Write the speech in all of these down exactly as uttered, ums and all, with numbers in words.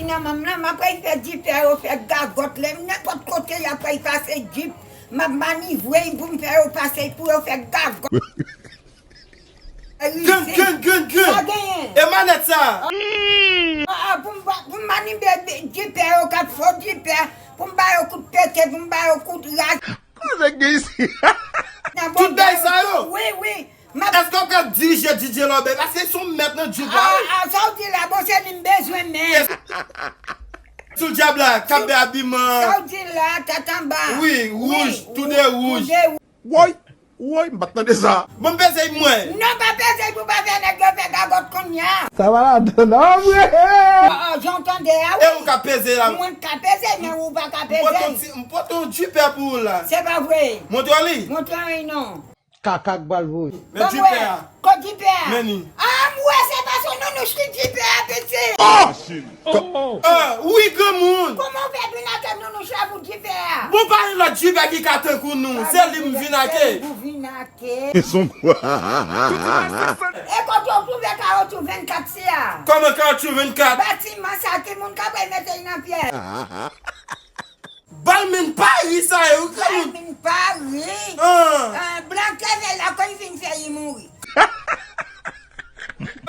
Nan manm nan, m ap pral fè jipè yo fè gagòt. Lè m nenpòt kote y ap pral pase jip, m ap manivre y pou m fè yo pase pou yo fè gagòt. Grenn, grenn, grenn, grenn. Sa genyen. E manèt sa. Ah, ah, pou m ba- pou m manivre jipè yo k ap fo jipè, pou m ba yo kout pete, pou m ba yo kout ras. Koze gen isi. Tout bagay sa yo. Wi, wi. Èske w ka dirije D J Lòbèy? Paske se yon mèt nan jip la, wi. Ah, sa w di la, bon, se li m bezwen, men. Sou dyab la, k ap bay abiman. Sa w di la, tèt anba. Wi, wouj, toude wouj. Woy, woy, m pa t tande sa. Bon, m peze y mwen. Non, pa peze y pou pa fè nèg yo fè gagòt kounye a. Sa va ladan, non, vre? Ah, ah, jan w tande a, wi. E ou ka peze la. Mwen ka peze, men ou pa ka peze. M pote yon ti- m pote yon jipè pou ou la. Se pa vre. Montre li. Montre li, non. Kaka k pral voye. Men jipè a. Kot jipè a? Men li. Ah, m wè se pa se yon nounouch ki jipè a, piti. Ah, wi, granmoun. Kòman w fè vin ak nounouch la pou jipè a? Bon, pa gen lòt jipè ki ka tankou nou. Se li m vin ake. Se li pou vin ake. Son kwa. E kote w twouve kawotchou vennkat si a? Kòman kawotchou vennkat? Batiman sa, ki moun k ap mete l nan pyès? Balmen pa ri sa yo, granmoun. Balmen pa ri. Ah. Ah, blan keve la, kon vin fè li mouri.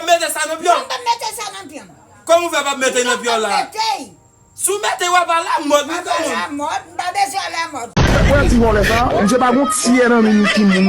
Mete sa nan pye w. Mwen pa mete sa nan pye m. Kòman w fè pa mete nan pye w la? Mwen pa mete. Si w mete, w ap alamòd, wi, granmoun. Mwen pa alamòd, m pa bezwen alamòd. Wè ti vòlè sa, misye pa gon tyè nan men ki moun.